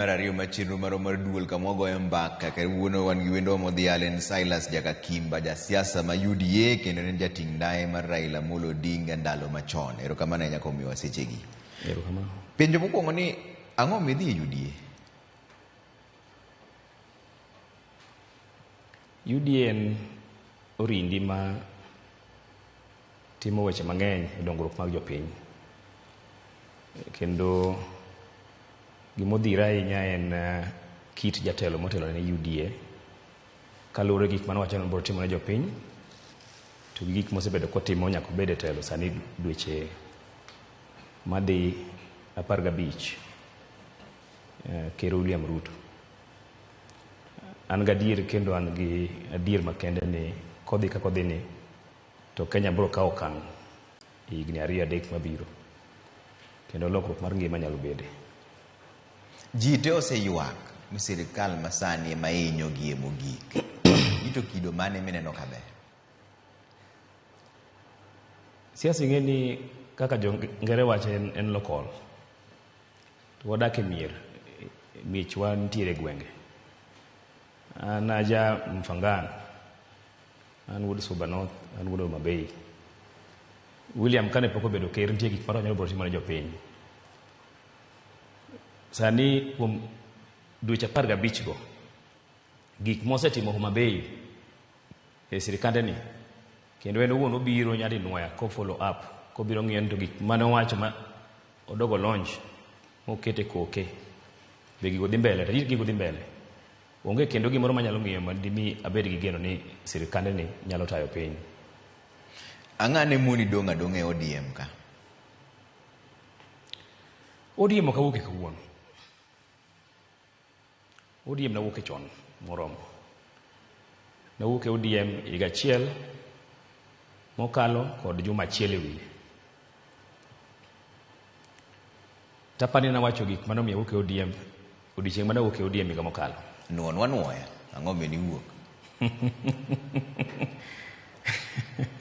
Mar ariyo mar chenro marwa mar duol kama wagoyo mbaka. Kawuono wan gi wendo modhial en Silas Jakakimba, jasiasa ma UDA kendo en jating' ndaye mar Raila Amolo Odinga ndalo machon. Erokamano ahinya kuom miyowa sechegi. Erokamano. Penjo mokwongo ni ang'o midhi e UDA? UDA en orindi ma timo weche mang'eny e dongruok mag jopiny. Kendo gimodhira ahinya en kit jatelo motelo ne UDA kaluwore gi gik mane owacho ni obiro timo ne jopiny to gi gik mosebedo kotimo nyaka obed e telo sani dweche madhi 15 Ker William Ruto. An gadier kendo an gi adier makende ni kodhi kaka odhi ni to Kenya biro kawo okang' e higni 2-3 mabiro kendo lokruok mar ngima nyalo bede. Ji te oseywak ni sirikal masani ema hinyogie mogik. Ito kido mane mineno kaber? Siasa ing'e ni kaka jo ngere wacho en local. To wadak e mier, miechwa nitiere e gwenge. An aja Mfangano, an wuod Suba North, an wuod Homa Bay. William kane pok obedo ker nitie gik moro biro timo ne jopiny. Sani kuom dweche 15 go, gik mosetimo Homa Bay e sirikande ni, kendo en owuon obiro nyadinwoya ko follow up, kobiro ng'iyo ni to gik mane owacho ma odogo launch mokete koke, be gigo dhi mbele, to gigo dhi mbele. Onge kendo gimoro manyalo ng'iyo madimi abed gi geno ni sirikande ni nyalo tayo piny. Ang'ane moni dong' adong'a e ODM ka? ODM ok awuoke kawuono. ODM nawuoke chon moromo. Nawuok e ODM higa achiel mokalo kod juma achiel e wiye. Tapani nawacho gik mane omiyo awuok e ODM odiochieng' mane awuok e ODM higa mokalo. Nuonwa nuoya, ang'o omiyo niwuok?